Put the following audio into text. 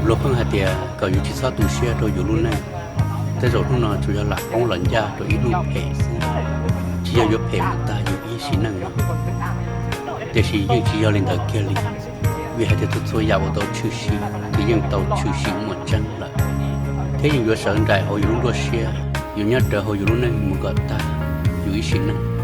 Luag pheej hais tias kom yus tsis txhob tu siab rau yus lub neej. Tej zaum hnub no tsuas yog lam poob los ncaj rau ib hnub phem xwb, tsis yog yuav phem mus tag yus ib sim neej no. Tiam sis yeej tsis yog li ntawd kiag li, vim hais tias txhua txhua yam uas tau tshwm sim ces yeej tau tshwm sim muaj tseeb lawm, thiab yeej yuav sawv nraim hauv yus lub nruab siab, yuav nyob rawv hauv yus lub neej mus kom tag yus ib sim neej.